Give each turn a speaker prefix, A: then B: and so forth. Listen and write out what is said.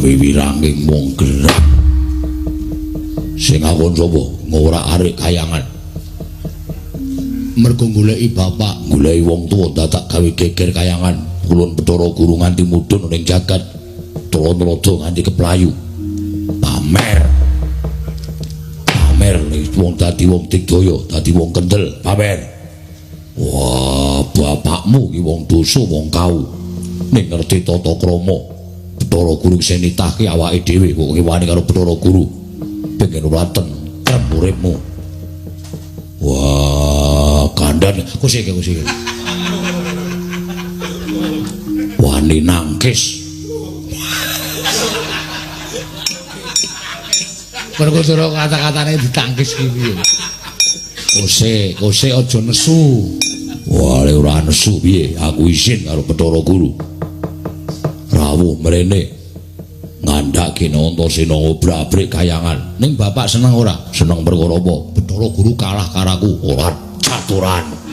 A: Gawe wiranging wong gerak. Sing akon sapa? Ngorak-arik kayangan. Mergo goleki bapak, goleki wong tuwa dadak gawe geger kayangan. Kulon Bathara Guru nganti mudhun ning jagat. Trana-trada nganti keplayu. Pamer. Pamer wong dadi wong digdaya, dadi wong kendel, pamer. Wah, bapakmu ki wong dosa, wong kau. Ning ngerti tata krama. Bathara Guru sing nitahke awake dhewe kok ngiwani karo Bathara Guru. Pengen ora tentrem uripmu. Wah, kandhan kusike kusike. Wani nangkis.
B: Mergo cara kata-katane ditangkis ki piye.
A: Kose, kose aja nesu. Wah, lek ora nesu piye? Aku isin karo Bathara Guru. Rawuh mrene ngandhake Antasena ngobrak-abrik kayangan. Ning bapak seneng ora? Seneng perkara apa? Bathara Guru kalah karo aku. Ora caturan.